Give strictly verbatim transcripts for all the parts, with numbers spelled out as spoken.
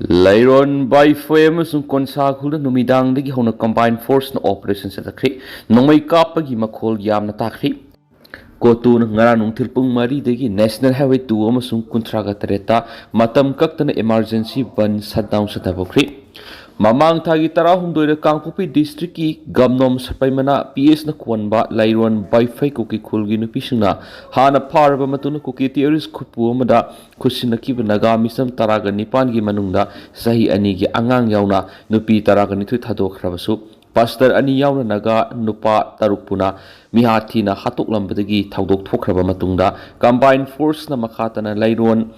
ꯂꯩꯔꯣꯟ, ꯕꯥꯏꯐꯣꯏ ꯑꯃꯁꯨꯡ ꯀꯣꯟꯁꯥ ꯈꯨꯜꯗ ꯅꯨꯃꯤꯗꯥꯡꯗꯒꯤ ꯍꯧꯅ combined force ꯅ operation ꯆꯠꯊꯈ꯭ꯔꯤ꯫ ꯅꯣꯡꯃꯩ ꯀꯥꯞꯄꯒꯤ ꯃꯈꯣꯜ ꯌꯥꯝꯅ ꯇꯥꯈ꯭ꯔꯤ꯫ ꯀꯣꯇꯨꯅ ꯉꯔꯥꯡ ꯅꯨꯡꯊꯤꯜ ꯄꯨꯡ ꯃꯔꯤꯗꯒꯤ National Highway two ꯑꯃꯁꯨꯡ ꯀꯨꯟꯊ꯭ꯔꯥꯒ ꯇꯔꯦꯠꯇ ꯃꯇꯝ ꯀꯛꯇꯅ emergency bandh shutdown ꯆꯠꯊꯍꯧꯈ꯭ꯔꯤ꯫ ꯃꯃꯥꯡ ꯊꯥꯒꯤ ꯇꯔꯥꯍꯨꯝꯗꯣꯏꯗ ꯀꯥꯡꯄꯣꯛꯄꯤ district ꯀꯤ ꯒꯝꯅꯣꯝ ꯁꯄꯩꯃꯅꯥ P S ꯅ ꯀꯣꯟꯕ ꯂꯩꯔꯣꯟ ꯕꯥꯏꯐꯩ ꯀꯨꯀꯤ ꯈꯨꯜꯒꯤ ꯅꯨꯄꯤꯁꯤꯡꯅ ꯍꯥꯟꯅ ꯐꯥꯔꯕ ꯃꯇꯨꯡꯗ ꯀꯨꯀꯤ terrorist ꯈꯨꯠꯄꯨ ꯑꯃꯗ ꯈꯨꯠꯁꯤꯟꯅꯈꯤꯕ ꯅꯥꯒꯥ ꯃꯤꯆꯝ ꯇꯔꯥꯒ ꯅꯤꯄꯥꯟꯒꯤ ꯃꯅꯨꯡꯗ ꯆꯍꯤ ꯑꯅꯤꯒꯤ ꯑꯉꯥꯡ ꯌꯥꯎꯅ ꯅꯨꯄꯤ ꯇꯔꯥꯒ ꯅꯤꯊꯣꯏ ꯊꯥꯗꯣꯛꯈ꯭ꯔꯕꯁꯨ, pastor ꯑꯅꯤ ꯌꯥꯎꯅ ꯅꯥꯒꯥ ꯅꯨꯄꯥ ꯇꯔꯨꯛ ꯄꯨꯅ ꯃꯤꯍꯥꯠ ꯊꯤꯅ ꯍꯥꯠꯇꯣꯛꯂꯝꯕꯗꯒꯤ ꯊꯧꯗꯣꯛ ꯊꯣꯛꯈ꯭ꯔꯕ ꯃꯇꯨꯡꯗ, combined force ꯅ ꯃꯈꯥ ꯇꯥꯅ ꯂꯩꯔꯣꯟ,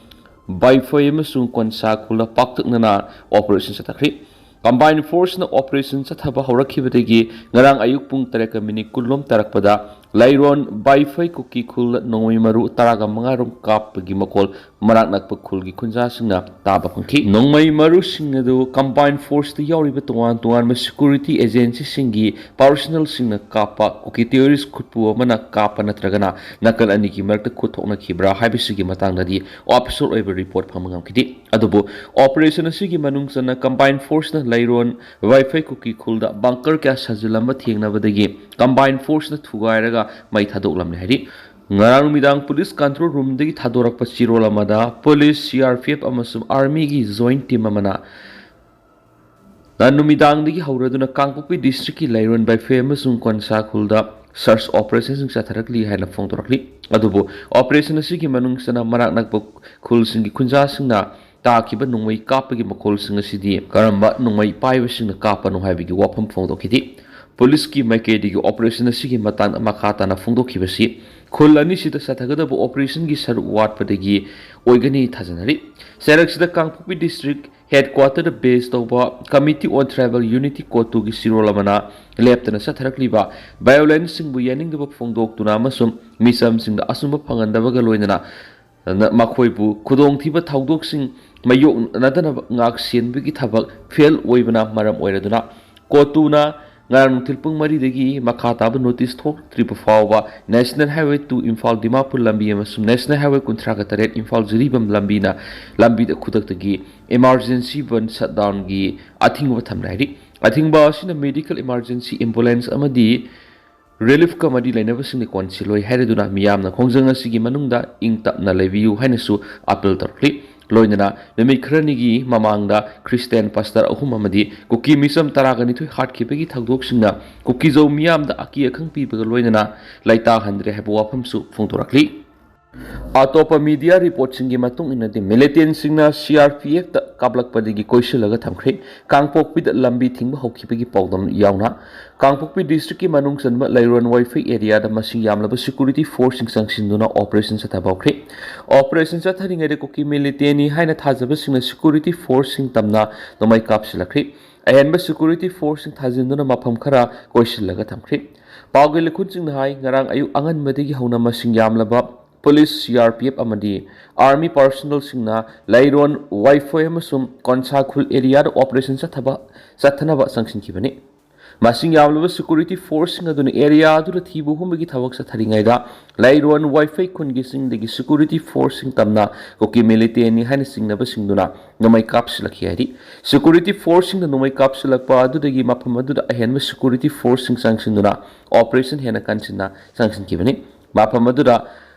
ꯕꯥꯏꯐꯩ ꯑꯃꯁꯨꯡ ꯀꯣꯟꯁꯥ ꯈꯨꯜꯗ ꯄꯥꯛꯇꯛꯅꯅ operation ꯆꯠꯊꯈ꯭ꯔꯤ꯫ Combined force ꯅ operation ꯆꯠꯊꯕ ꯍꯧꯔꯛꯈꯤꯕꯗꯒꯤ ꯉꯔꯥꯡ ꯑꯌꯨꯛ ꯄꯨꯡ ꯇꯔꯦꯠꯀ minute ꯀꯨꯟ ꯂꯣꯝ ꯇꯥꯔꯛꯄꯗ ꯂꯩꯔꯣꯟ ꯕꯥꯏꯐꯩ ꯀꯨꯀꯤ ꯈꯨꯜꯗ ꯅꯣꯡꯃꯩ ꯃꯔꯨ ꯇꯔꯥꯒ ꯃꯉꯥ ꯔꯣꯝ ꯀꯥꯞꯄꯒꯤ ꯃꯈꯣꯜ ꯃꯅꯥꯛ ꯅꯛꯄ ꯈꯨꯜꯒꯤ ꯈꯨꯟꯖꯥꯁꯤꯡꯅ ꯇꯥꯕ ꯐꯪꯈꯤ꯫ ꯅꯣꯡꯃꯩ ꯃꯔꯨꯁꯤꯡ ꯑꯗꯨ combined force ꯇ ꯌꯥꯎꯔꯤꯕ ꯇꯣꯉꯥꯟ ꯇꯣꯉꯥꯟꯕ security agency ꯁꯤꯡꯒꯤ personnel ꯁꯤꯡꯅ ꯀꯥꯞꯄ, ꯀꯨꯀꯤ terrorist ꯈꯨꯠꯄꯨ ꯑꯃꯅ ꯀꯥꯞꯄ ꯅꯠꯇ꯭ꯔꯒꯅ ꯅꯥꯀꯜ ꯑꯅꯤꯒꯤ ꯃꯔꯛꯇ ꯈꯨꯠ ꯊꯣꯛꯅꯈꯤꯕ꯭ꯔꯥ ꯍꯥꯏꯕꯁꯤꯒꯤ ꯃꯇꯥꯡꯗꯗꯤ official ꯑꯣꯏꯕ report ꯐꯪꯕ ꯉꯝꯈꯤꯗꯦ꯫ ꯑꯗꯨꯕꯨ operation ꯑꯁꯤꯒꯤ ꯃꯅꯨꯡ ꯆꯟꯅ combined force ꯅ ꯂꯩꯔꯣꯟ ꯕꯥꯏꯐꯩ ꯀꯨꯀꯤ ꯈꯨꯜꯗ bunker ꯀꯌꯥ ꯁꯥꯖꯤꯜꯂꯝꯕ ꯊꯦꯡꯅꯕꯗꯒꯤ combined force ꯅ ꯊꯨꯒꯥꯏꯔꯒ ꯃꯩ ꯊꯥꯗꯣꯛꯂꯝꯃꯦ ꯍꯥꯏꯔꯤ꯫ ꯉꯔꯥꯡ ꯅꯨꯃꯤꯗꯥꯡ police control room ꯗꯒꯤ ꯊꯥꯗꯣꯔꯛꯄ ꯆꯦꯔꯣꯜ ꯑꯃꯗ police, C R P F ꯑꯃꯁꯨꯡ army ꯒꯤ joint team ꯑꯃꯅ ꯅ ꯅꯨꯃꯤꯗꯥꯡꯗꯒꯤ ꯍꯧꯔꯗꯨꯅ ꯀꯥꯡꯄꯣꯛꯄꯤ district ꯀꯤ ꯂꯩꯔꯣꯟ ꯕꯥꯏꯐꯩ ꯑꯃꯁꯨꯡ ꯀꯣꯟꯁꯥ ꯈꯨꯜꯗ search operation ꯁꯤꯡ ꯆꯠꯊꯔꯛꯂꯤ ꯍꯥꯏꯅ ꯐꯣꯡꯗꯣꯔꯛꯂꯤ꯫ ꯑꯗꯨꯕꯨ operation ꯑꯁꯤꯒꯤ ꯃꯅꯨꯡ ꯆꯟꯅ ꯃꯅꯥꯛ ꯅꯛꯄ ꯈꯨꯜꯁꯤꯡꯒꯤ ꯈꯨꯟꯖꯥꯁꯤꯡꯅ ꯇꯥꯈꯤꯕ ꯅꯣꯡꯃꯩ ꯀꯥꯞꯄꯒꯤ ꯃꯈꯣꯜꯁꯤꯡ ꯑꯁꯤꯗꯤ ꯀꯔꯝꯕ ꯅꯣꯡꯃꯩ ꯄꯥꯏꯕꯁꯤꯡꯅ ꯀꯥꯞꯄꯅꯣ ꯍꯥꯏꯕꯒꯤ ꯋꯥꯐꯝ ꯐꯣꯡꯗꯣꯛꯈꯤꯗꯦ꯫ Police ꯀꯤ ꯃꯥꯏꯀꯩꯗꯒꯤ operation ꯑꯁꯤꯒꯤ ꯃꯇꯥꯡꯗ ꯃꯈꯥ ꯇꯥꯅ ꯐꯣꯡꯗꯣꯛꯈꯤꯕꯁꯤ ꯈꯨꯜ ꯑꯅꯤꯁꯤꯗ ꯆꯠꯊꯒꯗꯕ operation ꯒꯤ ꯁꯔꯨꯛ ꯋꯥꯠꯄꯗꯒꯤ ꯑꯣꯏꯒꯅꯤ ꯊꯥꯖꯅꯔꯤ꯫ ꯆꯩꯔꯛꯁꯤꯗ ꯀꯥꯡꯄꯣꯛꯄꯤ district headquarter ꯗ base ꯇꯧꯕ Committee on Tribal Unity, ꯀꯣꯇꯨꯒꯤ ꯆꯦꯔꯣꯜ ꯑꯃꯅ ꯂꯦꯞꯇꯅ ꯆꯠꯊꯔꯛꯂꯤꯕ violence ꯁꯤꯡꯕꯨ ꯌꯥꯅꯤꯡꯗꯕ ꯐꯣꯡꯗꯣꯛꯇꯨꯅ ꯑꯃꯁꯨꯡ ꯃꯤꯆꯝꯁꯤꯡꯗ ꯑꯆꯨꯝꯕ ꯐꯪꯍꯟꯗꯕꯒ ꯂꯣꯏꯅꯅ ꯅ-, ꯃꯈꯣꯏꯕꯨ ꯈꯨꯗꯣꯡꯊꯤꯕ ꯊꯧꯗꯣꯛꯁꯤꯡ ꯃꯥꯌꯣꯛꯅꯗꯅꯕ ꯉꯥꯛ ꯁꯦꯟꯕꯒꯤ ꯊꯕꯛ fail ꯑꯣꯏꯕꯅ ꯃꯔꯝ ꯑꯣꯏꯔꯗꯨꯅ, ꯀꯣꯇꯨꯅ ꯉꯔꯥꯡ ꯅꯨꯡꯊꯤꯜ ꯄꯨꯡ ꯃꯔꯤꯗꯒꯤ ꯃꯈꯥ ꯇꯥꯕ ꯅꯣꯇꯤꯁ ꯊꯣꯛꯇ꯭ꯔꯤꯕ ꯐꯥꯎꯕ National Highway two Imphal Dimapur ꯂꯝꯕꯤ ꯑꯃꯁꯨꯡ National Highway ꯀꯨꯟꯊ꯭ꯔꯥꯒ ꯇꯔꯦꯠ ꯏꯝꯐꯥꯜ ꯖꯤꯔꯤꯕꯥꯝ ꯂꯝꯕꯤꯅ ꯂꯝꯕꯤꯗ ꯈꯨꯗꯛꯇꯒꯤ emergency ꯕꯟ ꯁꯠꯗꯥꯎꯟꯒꯤ ꯑꯊꯤꯡꯕ ꯊꯝꯂꯦ ꯍꯥꯏꯔꯤ꯫ ꯑꯊꯤꯡꯕ ꯑꯁꯤꯅ medical emergency ambulance ꯑꯃꯗꯤ relief committee ꯂꯩꯅꯕꯁꯤꯡꯅ ꯀꯣꯟꯁꯤꯜꯂꯣꯏ ꯍꯥꯏꯔꯗꯨꯅ ꯃꯤꯌꯥꯝꯅ ꯈꯣꯡꯖꯪ ꯑꯁꯤꯒꯤ ꯃꯅꯨꯡꯗ ꯏꯪ ꯇꯞꯅ ꯂꯩꯕꯤꯌꯨ ꯍꯥꯏꯅꯁꯨ ꯑꯥꯄꯤꯜ ꯇꯧꯔꯛꯂꯤ꯫ ꯂꯣꯏꯅꯅ ꯅꯨꯃꯤꯠ ꯈꯔꯅꯤꯒꯤ ꯃꯃꯥꯡꯗ ꯈ꯭ꯔꯤꯁꯇꯤꯌꯥꯟ ꯄꯥꯁꯇꯔ ꯑꯍꯨꯝ ꯑꯃꯗꯤ ꯀꯨꯀꯤ ꯃꯤꯆꯝ ꯇꯔꯥꯒ ꯅꯤꯊꯣꯏ ꯍꯥꯠꯈꯤꯕꯒꯤ ꯊꯧꯗꯣꯛꯁꯤꯡꯅ ꯀꯨꯀꯤꯖꯧ ꯃꯤꯌꯥꯝꯗ ꯑꯀꯤ ꯑꯈꯪ ꯄꯤꯕꯒ ꯂꯣꯏꯅꯅ ꯂꯩꯇꯥꯍꯟꯗ꯭ꯔꯦ ꯍꯥꯏꯕ ꯋꯥꯐꯝꯁꯨ ꯐꯣꯡꯗꯣꯔꯛꯂꯤ꯫ ꯑꯇꯣꯞꯄ ꯃꯤꯗꯤꯌꯥ ꯔꯤꯄꯣꯔꯠꯁꯤꯡꯒꯤ ꯃꯇꯨꯡ ꯏꯟꯅꯗꯤ, ꯃꯤꯂꯤꯇꯦꯟꯁꯤꯡꯅ ꯁꯤ ꯑꯥꯔ ꯄꯤ ꯑꯦꯐꯇ ꯀꯥꯞꯂꯛꯄꯗꯒꯤ ꯀꯣꯏꯁꯤꯜꯂꯒ ꯊꯝꯈ꯭ꯔꯦ꯫ ꯀꯥꯡꯄꯣꯛꯄꯤꯗ ꯂꯝꯕꯤ ꯊꯤꯡꯕ ꯍꯧꯈꯤꯕꯒꯤ ꯄꯥꯎꯗꯝ ꯌꯥꯎꯅ, ꯀꯥꯡꯄꯣꯛꯄꯤ ꯗꯤꯁꯇ꯭ꯔꯤꯛꯀꯤ ꯃꯅꯨꯡ ꯆꯟꯕ ꯂꯩꯔꯣꯟ ꯋꯥꯏꯐꯩ ꯑꯦꯔꯤꯌꯥꯗ ꯃꯁꯤꯡ ꯌꯥꯝꯂꯕ ꯁꯦꯀ꯭ꯌꯨꯔꯤꯇꯤ ꯐꯣꯔꯁꯁꯤꯡ ꯆꯪꯁꯤꯟꯗꯨꯅ ꯑꯣꯄꯔꯦꯁꯟ ꯆꯠꯊꯕ ꯍꯧꯈ꯭ꯔꯦ꯫ ꯑꯣꯄꯔꯦꯁꯟ ꯆꯠꯊꯔꯤꯉꯩꯗ ꯀꯨꯀꯤ ꯃꯤꯂꯤꯇꯦꯟꯅꯤ ꯍꯥꯏꯅ ꯊꯥꯖꯕꯁꯤꯡꯅ ꯁꯦꯀ꯭ꯌꯨꯔꯤꯇꯤ ꯐꯣꯔꯁꯁꯤꯡ ꯇꯝꯅ ꯅꯣꯡꯃꯩ ꯀꯥꯞꯁꯤꯜꯂꯛꯈ꯭ꯔꯦ꯫ ꯑꯍꯦꯟꯕ ꯁꯦꯀ꯭ꯌꯨꯔꯤꯇꯤ ꯐꯣꯔꯁꯁꯤꯡ ꯊꯥꯖꯤꯟꯗꯨꯅ ꯃꯐꯝ ꯈꯔ ꯀꯣꯏꯁꯤꯜꯂꯒ ꯊꯝꯈ꯭ꯔꯦ꯫ ꯄꯥꯎꯒꯤ ꯂꯤꯈꯨꯟꯁꯤꯡꯅ ꯍꯥꯏ, ꯉꯔꯥꯡ ꯑꯌꯨꯛ ꯑꯉꯟꯕꯗꯒꯤ ꯍꯧꯅ ꯃꯁꯤꯡ ꯌꯥꯝꯂꯕ police, C R P F ꯑꯃꯗꯤ ꯑꯥꯔꯃꯤ ꯄꯥꯔꯁꯣꯅꯦꯜꯁꯤꯡꯅ ꯂꯩꯔꯣꯟ ꯋꯥꯏꯐꯩ ꯑꯃꯁꯨꯡ ꯀꯣꯟꯁꯥꯈꯨꯜ ꯑꯦꯔꯤꯌꯥꯗ ꯑꯣꯄꯔꯦꯁꯟ ꯆꯠꯊꯕ, ꯆꯠꯊꯅꯕ ꯆꯪꯁꯤꯟꯈꯤꯕꯅꯤ꯫ ꯃꯁꯤꯡ ꯌꯥꯝꯂꯕ ꯁꯦꯀ꯭ꯌꯨꯔꯤꯇꯤ ꯐꯣꯔꯁꯁꯤꯡ ꯑꯗꯨꯅ ꯑꯦꯔꯤꯌꯥ ꯑꯗꯨꯗ ꯊꯤꯕ ꯍꯨꯝꯕꯒꯤ ꯊꯕꯛ ꯆꯠꯊꯔꯤꯉꯩꯗ, ꯂꯩꯔꯣꯟ ꯋꯥꯏꯐꯩ ꯈꯨꯟꯒꯤ ꯆꯤꯡꯗꯒꯤ ꯁꯦꯀ꯭ꯌꯨꯔꯤꯇꯤ ꯐꯣꯔꯁꯁꯤꯡ ꯇꯝꯅ ꯀꯨꯀꯤ ꯃꯤꯂꯤꯇꯦꯟꯅꯤ ꯍꯥꯏꯅ ꯆꯤꯡꯅꯕꯁꯤꯡꯗꯨꯅ ꯅꯣꯡꯃꯩ ꯀꯥꯞꯁꯤꯜꯂꯛꯈꯤ ꯍꯥꯏꯔꯤ꯫ ꯁꯦꯀ꯭ꯌꯨꯔꯤꯇꯤ ꯐꯣꯔꯁꯁꯤꯡꯅ ꯅꯣꯡꯃꯩ ꯀꯥꯞꯁꯤꯜꯂꯛꯄ ꯑꯗꯨꯗꯒꯤ ꯃꯐꯝ ꯑꯗꯨꯗ ꯑꯍꯦꯟꯕ ꯁꯦꯀ꯭ꯌꯨꯔꯤꯇꯤ ꯐꯣꯔꯁꯁꯤꯡ ꯆꯪꯁꯤꯟꯗꯨꯅ ꯑꯣꯄꯔꯦꯁꯟ ꯍꯦꯟꯅ ꯀꯟꯁꯤꯟꯅ ꯆꯪꯁꯤꯟꯈꯤꯕꯅꯤ꯫ ꯃꯐꯝ ꯑꯗꯨꯗ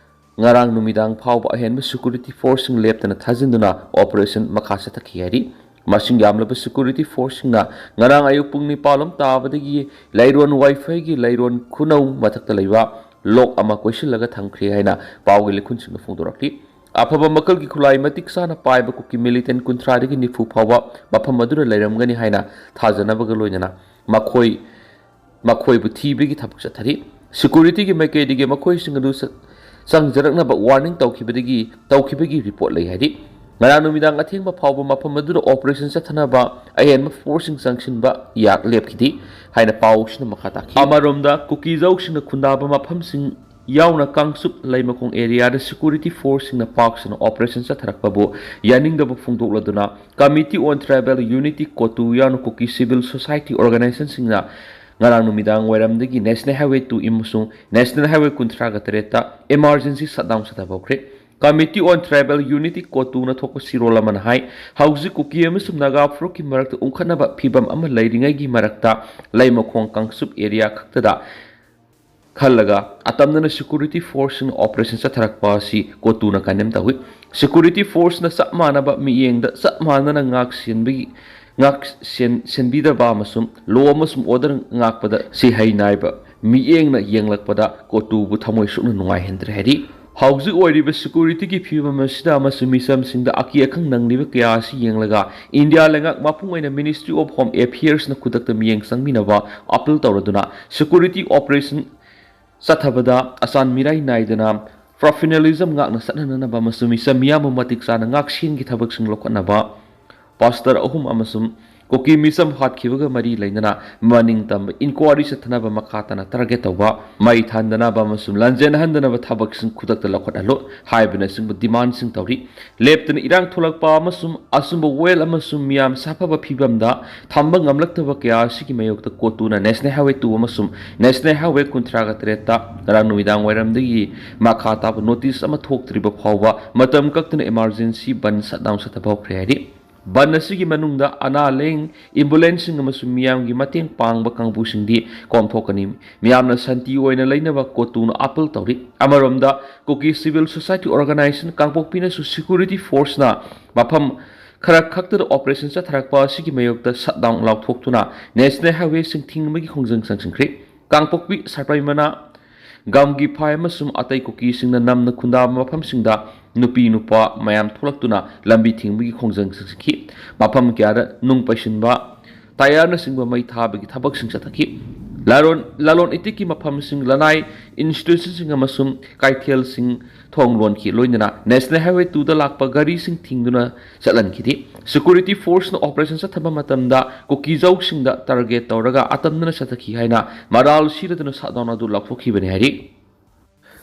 ꯉꯔꯥꯡ ꯅꯨꯃꯤꯗꯥꯡ ꯐꯥꯎꯕ ꯑꯍꯦꯟꯕ ꯁꯦꯀ꯭ꯌꯨꯔꯤꯇꯤ ꯐꯣꯔꯁꯁꯤꯡ ꯂꯦꯞꯇꯅ ꯊꯥꯖꯤꯟꯗꯨꯅ ꯑꯣꯄꯔꯦꯁꯟ ꯃꯈꯥ ꯆꯠꯊꯈꯤ ꯍꯥꯏꯔꯤ꯫ ꯃꯁꯤꯡ ꯌꯥꯝꯂꯕ ꯁꯦꯀ꯭ꯌꯨꯔꯤꯇꯤ ꯐꯣꯔꯁꯁꯤꯡꯅ ꯉꯔꯥꯡ ꯑꯌꯨꯛ ꯄꯨꯡ ꯅꯤꯄꯥꯜ ꯂꯣꯝ ꯇꯥꯕꯗꯒꯤ ꯂꯩꯔꯣꯟ ꯋꯥꯏꯐꯩꯒꯤ ꯂꯩꯔꯣꯟ ꯈꯨꯅꯧ ꯃꯊꯛꯇ ꯂꯩꯕ ꯂꯣꯛ ꯑꯃ ꯀꯣꯏꯁꯤꯜꯂꯒ ꯊꯝꯈ꯭ꯔꯦ ꯍꯥꯏꯅ ꯄꯥꯎꯒꯤ ꯂꯤꯈꯨꯟꯁꯤꯡꯅ ꯐꯣꯡꯗꯣꯔꯛꯂꯤ꯫ ꯑꯐꯕ ꯃꯈꯜꯒꯤ ꯈꯨꯠꯂꯥꯏ ꯃꯇꯤꯛ ꯆꯥꯅ ꯄꯥꯏꯕ ꯀꯨꯀꯤ ꯃꯤꯂꯤꯇꯦꯟ ꯀꯨꯟꯊ꯭ꯔꯥꯗꯒꯤ ꯅꯤꯐꯨ ꯐꯥꯎꯕ ꯃꯐꯝ ꯑꯗꯨꯗ ꯂꯩꯔꯝꯒꯅꯤ ꯍꯥꯏꯅ ꯊꯥꯖꯅꯕꯒ ꯂꯣꯏꯅꯅ ꯃꯈꯣꯏ, ꯃꯈꯣꯏꯕꯨ ꯊꯤꯕꯒꯤ ꯊꯕꯛ ꯆꯠꯊꯔꯤ꯫ ꯁꯦꯀ꯭ꯌꯨꯔꯤꯇꯤꯒꯤ ꯃꯥꯏꯀꯩꯗꯒꯤ ꯃꯈꯣꯏꯁꯤꯡ ꯑꯗꯨ ꯆ-, ꯆꯪꯖꯔꯛꯅꯕ ꯋꯥꯔꯅꯤꯡ ꯇꯧꯈꯤꯕꯗꯒꯤ, ꯇꯧꯈꯤꯕꯒꯤ ꯔꯤꯄꯣꯔꯠ ꯂꯩ ꯍꯥꯏꯔꯤ꯫ ꯉꯔꯥꯡ ꯅꯨꯃꯤꯗꯥꯡ ꯑꯊꯦꯡꯕ ꯐꯥꯎꯕ ꯃꯐꯝ ꯑꯗꯨꯗ ꯑꯣꯄꯔꯦꯁꯟ ꯆꯠꯊꯅꯕ ꯑꯍꯦꯟꯕ ꯐꯣꯔꯁꯁꯤꯡ ꯆꯪꯁꯤꯟꯕ ꯌꯥ-, ꯂꯦꯞꯈꯤꯗꯦ ꯍꯥꯏꯅ ꯄꯥꯎꯁꯤꯅ ꯃꯈꯥ ꯇꯥꯈꯤ꯫ ꯑꯃꯔꯣꯝꯗ, ꯀꯨꯀꯤꯖꯧꯁꯤꯡꯅ ꯈꯨꯟꯗꯥꯕ ꯃꯐꯝꯁꯤꯡ ꯌꯥꯎꯅ ꯀꯥꯡꯆꯨꯞ ꯂꯩꯃꯈꯣꯡ ꯑꯦꯔꯤꯌꯥꯗ ꯁꯦꯀ꯭ꯌꯨꯔꯤꯇꯤ ꯐꯣꯔꯁꯁꯤꯡꯅ ꯄꯥꯛ ꯁꯟꯅ ꯑꯣꯄꯔꯦꯁꯟ ꯆꯠꯊꯔꯛꯄꯕꯨ ꯌꯥꯅꯤꯡꯗꯕ ꯐꯣꯡꯗꯣꯛꯂꯗꯨꯅ Committee on Tribal Unity, ꯀꯣꯇꯨ ꯌꯥꯎꯅ ꯀꯨꯀꯤ ꯁꯤꯚꯤꯜ ꯁꯣꯁꯥꯏꯇꯤ ꯑꯣꯔꯒꯅꯥꯏꯖꯦꯁꯟꯁꯤꯡꯅ ꯉꯔꯥꯡ ꯅꯨꯃꯤꯗꯥꯡ ꯋꯥꯏꯔꯝꯗꯒꯤ National Highway two ꯑꯃꯁꯨꯡ National Highway ꯀꯨꯟꯊ꯭ꯔꯥꯒ ꯇꯔꯦꯠꯇ emergency shutdown ꯁꯥꯊꯕ ꯍꯧꯈ꯭ꯔꯦ꯫ Committee on Tribal Unity, ꯀꯣꯇꯨꯅ ꯊꯣꯛꯄ ꯁꯤꯔꯣꯜ ꯑꯃꯅ ꯍꯥꯏ, ꯍꯧꯖꯤꯛ ꯀꯨꯀꯤ ꯑꯃꯁꯨꯡ ꯅꯥꯒꯥ ꯐꯨꯔꯨꯞꯀꯤ ꯃꯔꯛꯇ ꯎꯪꯈꯠꯅꯕ ꯐꯤꯕꯝ ꯑꯃ ꯂꯩꯔꯤꯉꯩꯒꯤ ꯃꯔꯛꯇ ꯂꯩꯃꯈꯣꯡ ꯀꯥꯡꯆꯨꯞ area ꯈꯛꯇꯗ ꯈꯜꯂꯒ ꯑꯇꯝꯅꯅ security forceꯁꯤꯡꯅ operation ꯆꯠꯊꯔꯛꯄ ꯑꯁꯤ ꯀꯣꯇꯨꯅ condemn ꯇꯧꯏ꯫ Security forceꯅ ꯆꯞ ꯃꯥꯟꯅꯕ ꯃꯤꯠꯌꯦꯡꯗ ꯆꯞ ꯃꯥꯟꯅꯅ ꯉꯥꯛ ꯁꯦꯟꯕꯒꯤ, ꯉꯥꯛ ꯁꯦꯟ-, ꯁꯦꯟꯕꯤꯗꯕ ꯑꯃꯁꯨꯡ law ꯑꯃꯁꯨꯡ order ꯉꯥꯛꯄꯗ ꯁꯤꯍꯩ ꯅꯥꯏꯕ ꯃꯤꯠꯌꯦꯡꯅ ꯌꯦꯡꯂꯛꯄꯗ ꯀꯣꯇꯨꯕꯨ ꯊꯃꯣꯏ ꯁꯣꯛꯅ ꯅꯨꯡꯉꯥꯏꯍꯟꯗ꯭ꯔꯦ ꯍꯥꯏꯔꯤ꯫ ꯍꯧꯖꯤꯛ ꯑꯣꯏꯔꯤꯕ securityꯒꯤ ꯐꯤꯕꯝ ꯑꯁꯤꯗ ꯑꯃꯁꯨꯡ ꯃꯤꯆꯝꯁꯤꯡꯗ ꯑꯀꯤ ꯑꯈꯪ ꯅꯪꯂꯤꯕ ꯀꯌꯥ ꯑꯁꯤ ꯌꯦꯡꯂꯒ ꯏꯟꯗꯤꯌꯥ ꯂꯩꯉꯥꯛ ꯃꯄꯨꯡ ꯑꯣꯏꯅ Ministry of Home Affairsꯅ ꯈꯨꯗꯛꯇ ꯃꯤꯠꯌꯦꯡ ꯆꯪꯕꯤꯅꯕ appeal ꯇꯧꯔꯗꯨꯅ security operation ꯆꯠꯊꯕꯗ ꯑꯆꯥꯟ ꯃꯤꯔꯥꯏ ꯅꯥꯏꯗꯅ professionalism ꯉꯥꯛꯅ ꯆꯠꯅꯅꯕ ꯑꯃꯁꯨꯡ ꯃꯤꯆꯝ ꯃꯤꯌꯥꯝꯕꯨ ꯃꯇꯤꯛ ꯆꯥꯅ ꯉꯥꯛ ꯁꯦꯟꯒꯤ ꯊꯕꯛꯁꯤꯡ ꯂꯧꯈꯠꯅꯕ꯫ Pastor ꯑꯍꯨꯝ ꯑꯃꯁꯨꯡ ꯀꯨꯀꯤ ꯃꯤꯆꯝ ꯍꯥꯠꯈꯤꯕꯒ ꯃꯔꯤ ꯂꯩꯅꯅ ꯃꯅꯤꯡ ꯇꯝꯕ inquiry ꯆꯠꯊꯅꯕ, ꯃꯈꯥ ꯇꯥꯅ target ꯇꯧꯕ, ꯃꯩ ꯊꯥꯟꯗꯅꯕ ꯑꯃꯁꯨꯡ ꯂꯥꯟꯖꯦꯟꯍꯟꯗꯅꯕ ꯊꯕꯛꯁꯤꯡ ꯈꯨꯗꯛꯇ ꯂꯧꯈꯠꯍꯜꯂꯨ ꯍꯥꯏꯕꯅꯆꯤꯡꯕ demandꯁꯤꯡ ꯇꯧꯔꯤ꯫ ꯂꯦꯞꯇꯅ ꯏꯔꯥꯡ ꯊꯣꯛꯂꯛꯄ ꯑꯃꯁꯨꯡ ꯑꯆꯨꯝꯕ ꯋꯥꯌꯦꯜ ꯑꯃꯁꯨꯡ ꯃꯤꯌꯥꯝ ꯁꯥꯐꯕ ꯐꯤꯕꯝꯗ ꯊꯝꯕ ꯉꯝꯂꯛꯇꯕ ꯀꯌꯥ ꯑꯁꯤꯒꯤ ꯃꯥꯌꯣꯛꯇ ꯀꯣꯇꯨꯅ National Highway two ꯑꯃꯁꯨꯡ National Highway ꯀꯨꯟꯊ꯭ꯔꯥꯒ ꯇꯔꯦꯠꯇ ꯉꯔꯥꯡ ꯅꯨꯃꯤꯗꯥꯡ ꯋꯥꯏꯔꯝꯗꯒꯤ ꯃꯈꯥ ꯇꯥꯕ notice ꯑꯃ ꯊꯣꯛꯇ꯭ꯔꯤꯕ ꯐꯥꯎꯕ ꯃꯇꯝ ꯀꯛꯇꯅ emergency ꯕꯟ shutdown ꯆꯠꯊꯕ ꯍꯧꯈ꯭ꯔꯦ ꯍꯥꯏꯔꯤ꯫ ꯕꯟ ꯑꯁꯤꯒꯤ ꯃꯅꯨꯡꯗ ꯑꯅꯥ ꯂꯥꯌꯦꯡ, ambulanceꯁꯤꯡ ꯑꯃꯁꯨꯡ ꯃꯤꯌꯥꯝꯒꯤ ꯃꯇꯦꯡ ꯄꯥꯡꯕ ꯀꯥꯡꯕꯨꯁꯤꯡꯗꯤ ꯀꯣꯝꯊꯣꯛꯀꯅꯤ꯫ ꯃꯤꯌꯥꯝꯅ ꯁꯥꯟꯇꯤ ꯑꯣꯏꯅ ꯂꯩꯅꯕ ꯀꯣꯇꯨꯅ appeal ꯇꯧꯔꯤ꯫ ꯑꯃꯔꯣꯝꯗ, ꯀꯨꯀꯤ civil society organization ꯀꯥꯡꯄꯣꯛꯄꯤꯅꯁꯨ security forceꯅ ꯃꯐꯝ ꯈꯔ ꯈꯛꯇꯗ operation ꯆꯠꯊꯔꯛꯄ ꯑꯁꯤꯒꯤ ꯃꯥꯌꯣꯛꯇ shutdown ꯂꯥꯎꯊꯣꯛꯇꯨꯅ National Highwayꯁꯤꯡ ꯊꯤꯡꯕꯒꯤ ꯈꯣꯡꯖꯪ ꯆꯪꯁꯤꯟꯈ꯭ꯔꯤ꯫ ꯀꯥꯡꯄꯣꯛꯄꯤ, ꯁꯔꯄꯩꯃꯅꯥ, ꯒꯝꯒꯤꯐꯥꯏ ꯑꯃꯁꯨꯡ ꯑꯇꯩ ꯀꯨꯀꯤꯁꯤꯡꯅ ꯅꯝꯅ ꯈꯨꯟꯗꯥꯕ ꯃꯐꯝꯁꯤꯡꯗ ꯅꯨꯄꯤ ꯅꯨꯄꯥ ꯃꯌꯥꯝ ꯊꯣꯛꯂꯛꯇꯨꯅ ꯂꯝꯕꯤ ꯊꯤꯡꯕꯒꯤ ꯈꯣꯡꯖꯪ ꯆꯪꯁꯤꯟꯈꯤ꯫ ꯃꯐꯝ ꯀꯌꯥꯗ ꯅꯨꯡ ꯄꯩꯁꯤꯟꯕ, tyreꯅꯆꯤꯡꯕ ꯃꯩ ꯊꯥꯕꯒꯤ ꯊꯕꯛꯁꯤꯡ ꯆꯠꯊꯈꯤ꯫ ꯂꯂꯣꯟ, ꯂꯂꯣꯟ ꯏꯇꯤꯛꯀꯤ ꯃꯐꯝꯁꯤꯡ, ꯂꯅꯥꯏ institutionꯁꯤꯡ ꯑꯃꯁꯨꯡ ꯀꯩꯊꯦꯜꯁꯤꯡ ꯊꯣꯡ ꯂꯣꯟꯈꯤ, ꯂꯣꯏꯅꯅ National Highway twoꯗ ꯂꯥꯛꯄ ꯒꯥꯔꯤꯁꯤꯡ ꯊꯤꯡꯗꯨꯅ ꯆꯠꯍꯟꯈꯤꯗꯦ꯫ Security forceꯅ operation ꯆꯠꯊꯕ ꯃꯇꯝꯗ ꯀꯨꯀꯤꯖꯧꯁꯤꯡꯗ target ꯇꯧꯔꯒ ꯑꯇꯝꯅꯅ ꯆꯠꯊꯈꯤ ꯍꯥꯏꯅ ꯃꯔꯥꯜ ꯁꯤꯔꯗꯨꯅ shutdown ꯑꯗꯨ ꯂꯥꯎꯊꯣꯛꯈꯤꯕꯅꯤ ꯍꯥꯏꯔꯤ꯫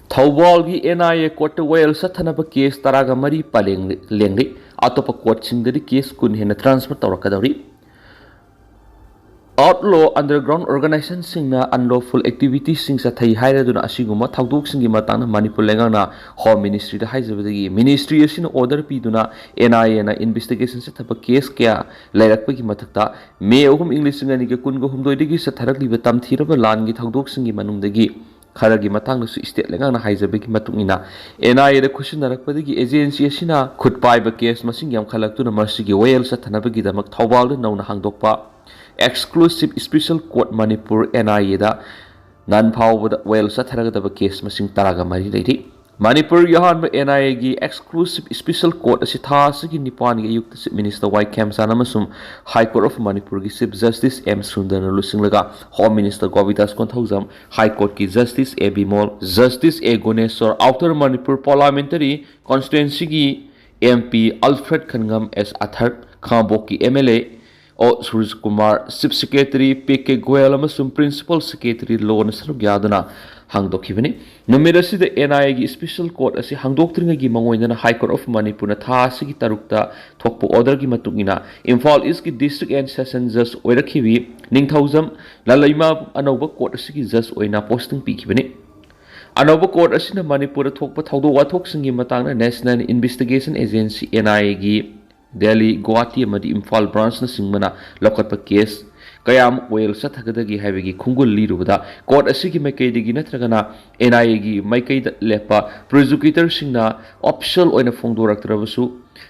ꯊꯧꯕꯥꯜꯒꯤ NIA courtꯇ ꯋꯥꯌꯦꯜ ꯆꯠꯊꯅꯕ case ꯇꯔꯥꯒ ꯃꯔꯤ ꯄꯔꯦꯡ ꯂꯦꯡꯂꯤ꯫ ꯑꯇꯣꯞꯄ courtꯁꯤꯡꯗꯗꯤ case ꯀꯨꯟ ꯍꯦꯟꯅ transfer ꯇꯧꯔꯛꯀꯗꯧꯔꯤ꯫ Outlaw underground organizationꯁꯤꯡꯅ unlawful activitiesꯁꯤꯡ ꯆꯠꯊꯩ ꯍꯥꯏꯔꯗꯨꯅ ꯑꯁꯤꯒꯨꯝꯕ ꯊꯧꯗꯣꯛꯁꯤꯡꯒꯤ ꯃꯇꯥꯡꯗ ꯃꯅꯤꯄꯨꯔ ꯂꯩꯉꯥꯛꯅ Home Ministryꯗ ꯍꯥꯏꯖꯕꯗꯒꯤ ministry ꯑꯁꯤꯅ order ꯄꯤꯗꯨꯅ NIAꯅ investigation ꯆꯠꯊꯕ case ꯀꯌꯥ ꯂꯩꯔꯛꯄꯒꯤ ꯃꯊꯛꯇ May ꯑꯍꯨꯝ, ꯏꯪ ꯂꯤꯁꯤꯡ ꯑꯅꯤꯒ ꯀꯨꯟꯒ ꯍꯨꯝꯗꯣꯏꯗꯒꯤ ꯆꯠꯊꯔꯛꯂꯤꯕ ꯇꯝꯊꯤꯔꯕ ꯂꯥꯟꯒꯤ ꯊꯧꯗꯣꯛꯁꯤꯡꯒꯤ ꯃꯅꯨꯡꯗꯒꯤ ꯈꯔꯒꯤ ꯃꯇꯥꯡꯗꯁꯨ state ꯂꯩꯉꯥꯛꯅ ꯍꯥꯏꯖꯕꯒꯤ ꯃꯇꯨꯡ ꯏꯟꯅ NIAꯗ ꯈꯨꯠꯁꯤꯟꯅꯔꯛꯄꯗꯒꯤ agency ꯑꯁꯤꯅ ꯈꯨꯠ ꯄꯥꯏꯕ case ꯃꯁꯤꯡ ꯌꯥꯝꯈꯠꯂꯛꯇꯨꯅ ꯃꯁꯤꯒꯤ ꯋꯥꯌꯦꯜ ꯆꯠꯊꯅꯕꯒꯤꯗꯃꯛ ꯊꯧꯕꯥꯜꯗ ꯅꯧꯅ ꯍꯥꯡꯗꯣꯛꯄ Exclusive Special Court ꯃꯅꯤꯄꯨꯔ NIAꯗ ꯅꯍꯥꯟ ꯐꯥꯎꯕꯗ ꯋꯥꯌꯦꯜ ꯆꯠꯊꯔꯒꯗꯕ case ꯃꯁꯤꯡ ꯇꯔꯥꯒ ꯃꯔꯤ ꯂꯩꯔꯤ꯫ ꯃꯅꯤꯄꯨꯔꯒꯤ ꯑꯍꯥꯟꯕ NIAꯒꯤ Exclusive Special Court ꯑꯁꯤ ꯊꯥ ꯑꯁꯤꯒꯤ ꯅꯤꯄꯥꯟꯒꯤ ꯑꯌꯨꯛꯇ Chief Minister ꯋꯥꯏ ꯈꯦꯝꯆꯥꯟ ꯑꯃꯁꯨꯡ High Court of ꯃꯅꯤꯄꯨꯔꯒꯤ Chief Justice ꯑꯦꯝ ꯁꯨꯟꯗꯔꯅ ꯂꯨꯆꯤꯡꯂꯒ Home Minister Gobindas Konthoujam, High Courtꯀꯤ Justice A Bimol, Justice A Guneshor, Outer Manipur Parliamentary Constituencyꯒꯤ MP Alfred Kanngam, S Arthur, ꯈꯥꯉꯕꯣꯛꯀꯤ MLA ꯑꯣ ꯁꯨꯔꯖ Kumar, Chief Secretary P K Goyal ꯑꯃꯁꯨꯡ Principal Secretary ꯂꯣꯅ ꯁꯔꯨꯛ ꯌꯥꯗꯨꯅ ꯍꯥꯡꯗꯣꯛꯈꯤꯕꯅꯤ꯫ ꯅꯨꯃꯤꯠ ꯑꯁꯤꯗ NIAꯒꯤ Special Court ꯑꯁꯤ ꯍꯥꯡꯗꯣꯛꯇ꯭ꯔꯤꯉꯩꯒꯤ ꯃꯉꯣꯟꯗꯅ High Court of ꯃꯅꯤꯄꯨꯔꯅ ꯊꯥ ꯑꯁꯤꯒꯤ ꯇꯔꯨꯛꯇ ꯊꯣꯛꯄ orderꯒꯤ ꯃꯇꯨꯡ ꯏꯟꯅ Imphal Eastꯀꯤ District and Session Judge ꯑꯣꯏꯔꯛꯈꯤꯕꯤ ꯅꯤꯡꯊꯧꯖꯝ ꯂꯂꯩꯃꯥꯕꯝ ꯑꯅꯧꯕ court ꯑꯁꯤꯒꯤ judge ꯑꯣꯏꯅ posting ꯄꯤꯈꯤꯕꯅꯤ꯫ ꯑꯅꯧꯕ court ꯑꯁꯤꯅ ꯃꯅꯤꯄꯨꯔꯗ ꯊꯣꯛꯄ ꯊꯧꯗꯣꯛ ꯋꯥꯊꯣꯛꯁꯤꯡꯒꯤ ꯃꯇꯥꯡꯗ National Investigation Agency NIAꯒꯤ Delhi, Guwahati ꯑꯃꯗꯤ ꯏꯝꯐꯥꯜ branchꯅꯆꯤꯡꯕꯅ ꯂꯧꯈꯠꯄ case ꯀꯌꯥ ꯑꯃ ꯋꯥꯌꯦꯜ ꯆꯠꯊꯒꯗꯒꯦ ꯍꯥꯏꯕꯒꯤ ꯈꯣꯡꯒꯨꯜ ꯂꯤꯔꯨꯕꯗ court ꯑꯁꯤꯒꯤ ꯃꯥꯏꯀꯩꯗꯒꯤ ꯅꯠꯇ꯭ꯔꯒꯅ NIAꯒꯤ ꯃꯥꯏꯀꯩꯗ ꯂꯦꯞꯄ prosecutorꯁꯤꯡꯅ official ꯑꯣꯏꯅ ꯐꯣꯡꯗꯣꯔꯛꯇ꯭ꯔꯕꯁꯨ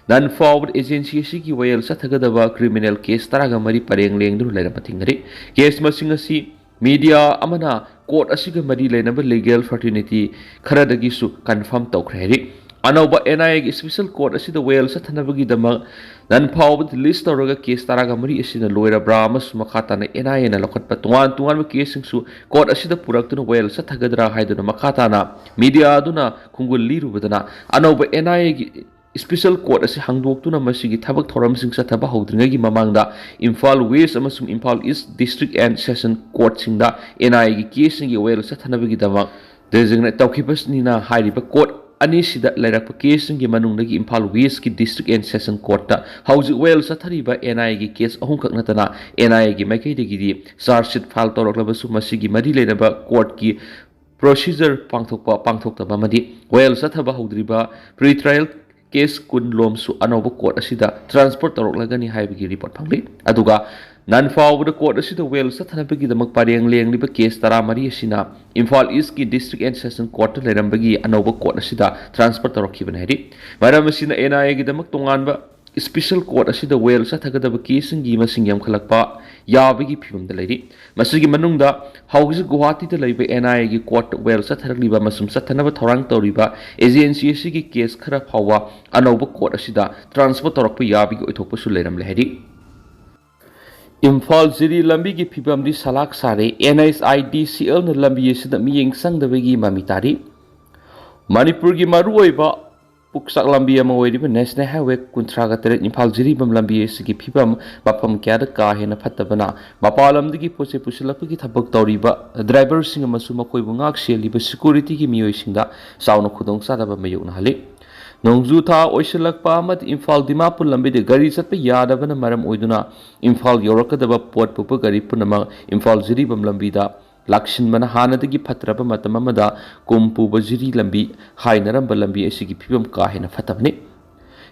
ꯅꯍꯥꯟ ꯐꯥꯎꯕꯗ agency ꯑꯁꯤꯒꯤ ꯋꯥꯌꯦꯜ ꯆꯠꯊꯒꯗꯕ criminal case ꯇꯔꯥꯒ ꯃꯔꯤ ꯄꯔꯦꯡ ꯂꯦꯡꯗꯨꯅ ꯂꯩꯔꯝꯕ ꯊꯦꯡꯅꯔꯤ꯫ Case ꯃꯁꯤꯡ ꯑꯁꯤ media ꯑꯃꯅ court ꯑꯁꯤꯒ ꯃꯔꯤ ꯂꯩꯅꯕ legal fraternity ꯈꯔꯗꯒꯤꯁꯨ confirm ꯇꯧꯈ꯭ꯔꯦ ꯍꯥꯏꯔꯤ꯫ ꯑꯅꯧꯕ NIAꯒꯤ Special Court ꯑꯁꯤꯗ ꯋꯥꯌꯦꯜ ꯆꯠꯊꯅꯕꯒꯤꯗꯃꯛ ꯅꯍꯥꯟ ꯐꯥꯎꯕꯗ list ꯇꯧꯔꯒ case ꯇꯔꯥꯒ ꯃꯔꯤ ꯑꯁꯤꯅ ꯂꯣꯏꯔꯕ꯭ꯔꯥ ꯑꯃꯁꯨꯡ ꯃꯈꯥ ꯇꯥꯅ NIAꯅ ꯂꯧꯈꯠꯄ ꯇꯣꯉꯥꯟ ꯇꯣꯉꯥꯟꯕ caseꯁꯤꯡꯁꯨ court ꯑꯁꯤꯗ ꯄꯨꯔꯛꯇꯨꯅ ꯋꯥꯌꯦꯜ ꯆꯠꯊꯒꯗ꯭ꯔꯥ ꯍꯥꯏꯗꯨꯅ ꯃꯈꯥ ꯇꯥꯅ media ꯑꯗꯨꯅ ꯈꯣꯡꯒꯨꯜ ꯂꯤꯔꯨꯕꯗꯅ ꯑꯅꯧꯕ NIAꯒꯤ Special Court ꯑꯁꯤ ꯍꯥꯡꯗꯣꯛꯇꯨꯅ ꯃꯁꯤꯒꯤ ꯊꯕꯛ ꯊꯧꯔꯝꯁꯤꯡ ꯆꯠꯊꯕ ꯍꯧꯗ꯭ꯔꯤꯉꯩꯒꯤ ꯃꯃꯥꯡꯗ ꯏꯝꯐꯥꯜ West ꯑꯃꯁꯨꯡ Imphal East District and Session Courtꯁꯤꯡꯗ NIAꯒꯤ caseꯁꯤꯡꯒꯤ ꯋꯥꯌꯦꯜ ꯆꯠꯊꯅꯕꯒꯤꯗꯃꯛ designate ꯇꯧꯈꯤꯕꯅꯤꯅ ꯍꯥꯏꯔꯤꯕ court ꯑꯅꯤꯁꯤꯗ ꯂꯩꯔꯛꯄ ꯀꯦꯁꯁꯤꯡꯒꯤ ꯃꯅꯨꯡꯗꯒꯤ ꯏꯝꯐꯥꯜ ꯋꯦꯁꯀꯤ ꯗꯤꯁꯇ꯭ꯔꯤꯛ ꯑꯦꯟ ꯁꯦꯁꯟ ꯀꯣꯔꯠꯇ ꯍꯧꯖꯤꯛ ꯋꯦꯜ ꯆꯠꯊꯔꯤꯕ ꯑꯦꯟ ꯑꯥꯏ ꯑꯦꯒꯤ ꯀꯦꯁ ꯑꯍꯨꯝꯈꯛ ꯅꯠꯇꯅ ꯑꯦꯟ ꯑꯥꯏ ꯑꯦꯒꯤ ꯃꯥꯏꯀꯩꯗꯒꯤꯗꯤ ꯆꯥꯔꯖ ꯁꯤꯠ ꯐꯥꯏꯜ ꯇꯧꯔꯛꯂꯕꯁꯨ ꯃꯁꯤꯒꯤ ꯃꯔꯤ ꯂꯩꯅꯕ ꯀꯣꯔꯠꯀꯤ ꯄ꯭ꯔꯣꯁꯤꯖꯔ ꯄꯥꯡꯊꯣꯛꯄ ꯄꯥꯡꯊꯣꯛꯇꯕ ꯑꯃꯗꯤ ꯋꯦꯜ ꯆꯠꯊꯕ ꯍꯧꯗ꯭ꯔꯤꯕ ꯄ꯭ꯔꯤ ꯇ꯭ꯔꯥꯌꯦꯜ ꯀꯦꯁ ꯀꯨꯟ ꯂꯣꯝꯁꯨ ꯑꯅꯧꯕ ꯀꯣꯔꯠ ꯑꯁꯤꯗ ꯇ꯭ꯔꯥꯟꯁꯐꯔ ꯇꯧꯔꯛꯂꯒꯅꯤ ꯍꯥꯏꯕꯒꯤ ꯔꯤꯄꯣꯔꯠ ꯐꯪꯂꯤ꯫ ꯑꯗꯨꯒ ꯅꯟ ꯐꯥꯎꯕꯗ ꯀꯣꯔꯠ ꯑꯁꯤꯗ ꯋꯦꯜ ꯆꯠꯊꯅꯕꯒꯤꯗꯃꯛ ꯄꯔꯦꯡ ꯂꯦꯡꯂꯤꯕ ꯀꯦꯁ ꯇꯔꯥꯃꯔꯤ ꯑꯁꯤꯅ ꯏꯝꯐꯥꯜ ꯏꯁꯀꯤ ꯗꯤꯁꯇ꯭ꯔꯤꯛ ꯑꯦꯟ ꯁꯦꯁꯟ ꯀꯣꯔꯠꯇ ꯂꯩꯔꯝꯕꯒꯤ ꯑꯅꯧꯕ ꯀꯣꯔꯠ ꯑꯁꯤꯗ ꯇ꯭ꯔꯥꯟꯁꯐꯔ ꯇꯧꯔꯛꯈꯤꯕꯅꯤ ꯍꯥꯏꯔꯤ꯫ ꯃꯔꯝ ꯑꯁꯤꯅ ꯑꯦꯟ ꯑꯥꯏ ꯑꯦꯒꯤꯗꯃꯛ ꯇꯣꯉꯥꯟꯕ ꯏꯁꯄꯤꯁꯦꯜ ꯀꯣꯔꯠ ꯑꯁꯤꯗ ꯋꯦꯜ ꯆꯠꯊꯒꯗꯕ ꯀꯦꯁꯁꯤꯡꯒꯤ ꯃꯁꯤꯡ ꯌꯥꯝꯈꯠꯂꯛꯄ ꯌꯥꯕꯒꯤ ꯐꯤꯕꯝꯗ ꯂꯩꯔꯤ꯫ ꯃꯁꯤꯒꯤ ꯃꯅꯨꯡꯗ ꯍꯧꯖꯤꯛ ꯒꯨꯋꯥꯍꯥꯇꯤꯗ ꯂꯩꯕ ꯑꯦꯟ ꯑꯥꯏ ꯑꯦꯒꯤ ꯀꯣꯔꯠ ꯋꯦꯜ ꯆꯠꯊꯔꯛꯂꯤꯕ ꯑꯃꯁꯨꯡ ꯆꯠꯊꯅꯕ ꯊꯧꯔꯥꯡ ꯇꯧꯔꯤꯕ ꯑꯦꯖꯦꯟꯁꯤ ꯑꯁꯤꯒꯤ ꯀꯦꯁ ꯈꯔ ꯐꯥꯎꯕ ꯑꯅꯧꯕ ꯀꯣꯔꯠ ꯑꯁꯤꯗ ꯇ꯭ꯔꯥꯟꯁꯐꯔ ꯇꯧꯔꯛꯄ ꯌꯥꯕꯒꯤ ꯑꯣꯏꯊꯣꯛꯄꯁꯨ ꯂꯩꯔꯝꯂꯦ ꯍꯥꯏꯔꯤ꯫ ꯏꯝꯐꯥꯜ ꯖꯤꯔꯤ ꯂꯝꯕꯤꯒꯤ ꯐꯤꯕꯝꯗꯤ ꯁꯂꯥꯛ ꯁꯥꯔꯦ꯫ ꯑꯦꯟ ꯑꯩꯆ ꯑꯥꯏ ꯗꯤ ꯁꯤ ꯑꯦꯜꯅ ꯂꯝꯕꯤ ꯑꯁꯤꯗ ꯃꯤꯠꯌꯦꯡ ꯆꯪꯗꯕꯒꯤ ꯃꯃꯤ ꯇꯥꯔꯤ꯫ ꯃꯅꯤꯄꯨꯔꯒꯤ ꯃꯔꯨꯑꯣꯏꯕ ꯄꯨꯛꯆꯥꯛ ꯂꯝꯕꯤ ꯑꯃ ꯑꯣꯏꯔꯤꯕ ꯅꯦꯁꯅꯦꯜ ꯍꯥꯏꯋꯦ ꯀꯨꯟꯊ꯭ꯔꯥꯒ ꯇꯔꯦꯠ ꯏꯝꯐꯥꯜ ꯖꯤꯔꯤꯕꯥꯝ ꯂꯝꯕꯤ ꯑꯁꯤꯒꯤ ꯐꯤꯕꯝ ꯃꯐꯝ ꯀꯌꯥꯗ ꯀꯥ ꯍꯦꯟꯅ ꯐꯠꯇꯕꯅ ꯃꯄꯥꯟ ꯂꯝꯗꯒꯤ ꯄꯣꯠ ꯆꯩ ꯄꯨꯁꯤꯜꯂꯛꯄꯒꯤ ꯊꯕꯛ ꯇꯧꯔꯤꯕ ꯗ꯭ꯔꯥꯏꯚꯔꯁꯤꯡ ꯑꯃꯁꯨꯡ ꯃꯈꯣꯏꯕꯨ ꯉꯥꯛ ꯁꯦꯜꯂꯤꯕ ꯁꯦꯀ꯭ꯌꯨꯔꯤꯇꯤꯒꯤ ꯃꯤꯑꯣꯏꯁꯤꯡꯗ ꯆꯥꯎꯅ ꯈꯨꯗꯣꯡꯆꯥꯗꯕ ꯃꯥꯌꯣꯛꯅꯍꯜꯂꯤ꯫ ꯅꯣꯡꯖꯨ ꯊꯥ ꯑꯣꯏꯁꯤꯜꯂꯛꯄ ꯑꯃꯗꯤ ꯏꯝꯐꯥꯜ ꯗꯤꯃꯥꯄꯨꯔ ꯂꯝꯕꯤꯗ ꯒꯥꯔꯤ ꯆꯠꯄ ꯌꯥꯗꯕꯅ ꯃꯔꯝ ꯑꯣꯏꯗꯨꯅ ꯏꯝꯐꯥꯜ ꯌꯧꯔꯛꯀꯗꯕ ꯄꯣꯠ ꯄꯨꯕ ꯒꯥꯔꯤ ꯄꯨꯝꯅꯃꯛ ꯏꯝꯐꯥꯜ ꯖꯤꯔꯤꯕꯥꯝ ꯂꯝꯕꯤꯗ ꯂꯥꯛꯁꯤꯟꯕꯅ ꯍꯥꯟꯅꯗꯒꯤ ꯐꯠꯇ꯭ꯔꯕ ꯃꯇꯝ ꯑꯃꯗ ꯀꯨꯝ ꯄꯨꯕ ꯖꯤꯔꯤ ꯂꯝꯕꯤ ꯍꯥꯏꯅꯔꯝꯕ ꯂꯝꯕꯤ ꯑꯁꯤꯒꯤ ꯐꯤꯕꯝ ꯀꯥ ꯍꯦꯟꯅ ꯐꯠꯇꯕꯅꯤ꯫